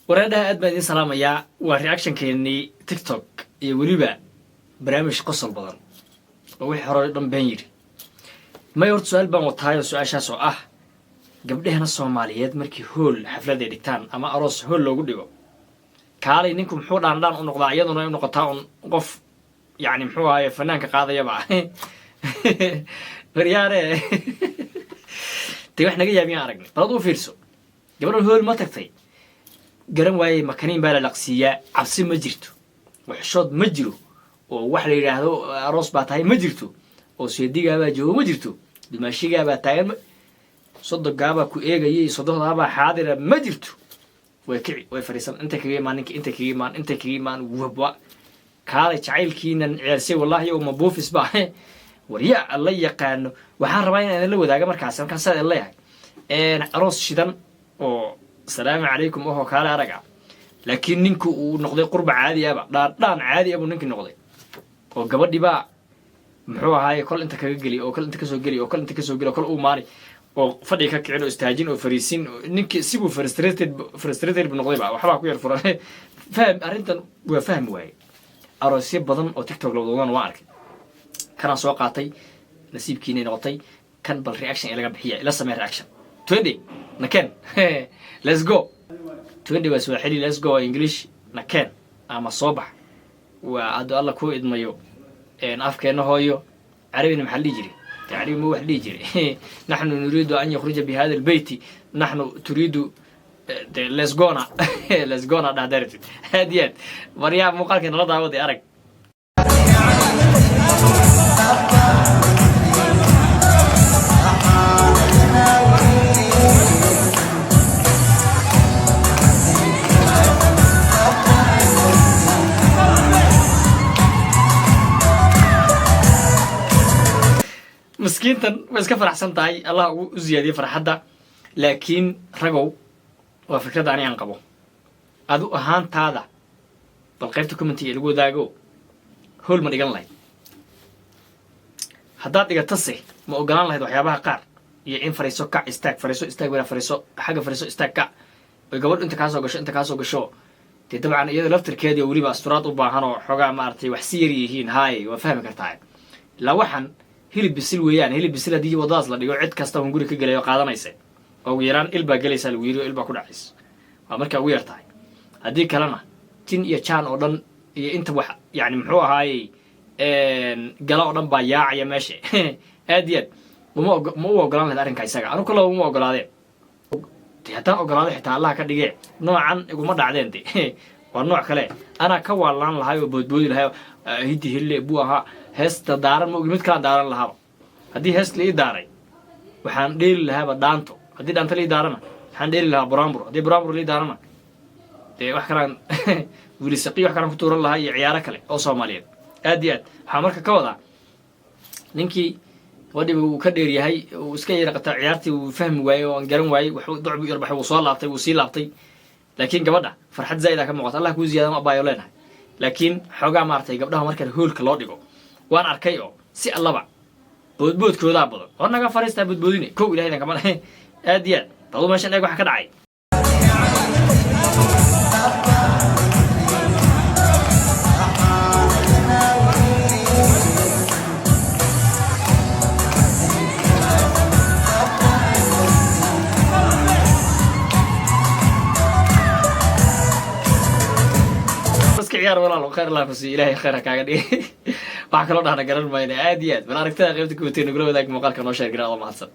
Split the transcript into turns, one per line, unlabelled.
Wareedhaha, aad baan idiin salaamayaa. Waa reactionkeenii TikTok iyo weliba barnaamij qosol badan oo wixii hore dhan been yidhi. May, horta su-aal baan wataayo, su-aashaas oo ah: gabdhahana Soomaaliyeed markii hool xaflad ay dhigtaan ama aroos hool loogu dhigo, kaalay, ninku muxuu dhaandhaan u noqdaa, iyaduna ay u noqotaa un qof, yacni, muxuu ahaye, fanaanka qaadayaba? Baryaare, dee wax naga yaabiyaan aragnay. Bal ad u fiirso, gabadhan hool ma tagtay, garan waaye, makaniin baa la laqsiiyaa, cabsi ma jirto, waxshood ma jiro, oo wax la yidhaahdo aroos baa tahay ma jirto, oo seedigaabaa joogo ma jirto, dumaashigaabaa taagan, sodogaabaa ku eegayay, sodohdaabaa xaadira ma jirto. Way kici, way fadhiisan, intay kaga imaan ninka, intay kaga imaan, intay kaga imaan, wabwa, kaalay, jacaylkiinan ceelsay, wallaahi oo mabuufis ba warya la yaqaano. Waxaan rabaa inaan idinla wadaaga markaas. Markaas saa idin leeyahay, aroos shidan oo "Asalaamu calaykum" ohoo kaale arag ah, laakiin ninku uu noqday qurba caadi aba, dhaandhaan caadi ah buu ninkii noqday, oo gabadhibaa, muxuu ahaaye, kol inta kaga geli, oo kol inta kasoo geli, oo kol inta kasoo geli, oo kol uu maani, oo fadhiga ka kicin, oo istaajin, oo fariisin. Ninkii sibuu frustrated bu noqday ba, waxbaa ku yar furan. Faham arrintan waa fahmi waaye. Aroosyo badan oo TikTok la wadwadan waan arkay, kanaan soo qaatay, nasiibkiinay noqotay kan. Bal reaction ee laga bixiya, ila samee reaction. Twende, naken, let's go. Twende waa Swahili, let's go waa English, naken ama soo bax waa hadduu Alla kuu idmayo afkeenna hooyo. Carabina maxaa la dhihi jiray? Carabi ma wax dhihi jiray? "Naxnu nuriidu an yakhruja bi hada albeyti, naxnu turiidu." Let's gona, let's gona dhahdaratid. Aad iyo aad maryaa muuqaalkii nala daawaday arag. Miskiintan way iska faraxsan tahay, Allah ugu u ziyaadiyey farxadda. Laakiin ragow, waa fikradda ani aan qabo, adu ahaantaada bal qaybta commentiga lagu wadaago. Hool ma dhigan lahayd? Haddaad dhigatase, ma ogolaan lahayd waxyaabaha qaar iyo in fariiso, kac, istaag, fariiso, istaag, wala fariiso, xagga fariiso, istaag, kac, oy gabadhu inta kaasoo gasho, inta kaasoo gasho? Dee dabcan iyada laftirkeedii oo weliba asturaad u baahan oo xoogaa, maaragtay, wax si yar yihiin haay, waa fahmi kartaa. Ilaa waxaan hilib bisil weeyaan. Hilib bisil haddii waddadaas la dhigo, cid kasta un guri ka gelay oo qaadanaysa, oo ugu yaraan il baa gelaysaa lagu yiri, oo il baa ku dhacaysa, waa markaa ugu yar tahay. Haddii kalena jin iyo jaan oo dhan iyo inta wax, yani, muxuu ahaayey, gala oo dhan baa yaacaya meesha. Aad iyo aad uma ma u ogolaan lahayd arrinka isaga? Anu kallaba uma ogolaadeen. De haddaan ogolaado xitaa, Allaha ka dhigee, noocan iguma dhacdeen. De waa nooc kale, anaa ka waalaan lahay oo boodboodi lahay. Hiddi hille buu ahaa, heesta daaran ma ogi, mid kalaan daaran lahaaba. Haddii heest la ii daaray, waxaan dheeli lahaaba dhaanto. Haddii dhaanto la ii daarana, waxaan dheeli lahaa buraanbur. Haddii buraanbur la ii daarana, dee wax kalaan wiilisaqiy, wax kalaan ku tuuran lahaa iyo ciyaaro kale oo Soomaaliyeed. Aad iyo aad waxaa marka ka wadaa, ninkii gabadhiiba uu ka dheer yahay, uu iska yara qataa, ciyaartii uu fahmi waayey oo aan garan waayey, waxuu docbu yarbaxay, wuu soo laabtay, wuu sii laabtay. Laakiin gabadha farxad zaa'id aa ka muuqata, Allah kuu ziyaadama, abaayo leenahay. Laakiin xoogaa, maaragtay, gabdhaha marka hoolka loo dhigo, waan arkay oo si allaba boodboodkoodaa badan. War naga fariistaa, boodboodine kow, ilahay idan kama. Aad iyo aad dadu meeshan eeg waxa ka dhacay. Iska ciyaar walaalo, khayr Allah ku siiyo, Ilaahay khayr ha kaaga dhigay. Wax kaloo dhahna garan mayna. Aad iyo aad bal aragtida qaybta kuwatay nagula wadaag, muuqaalka noo share gara, adoo mahadsan.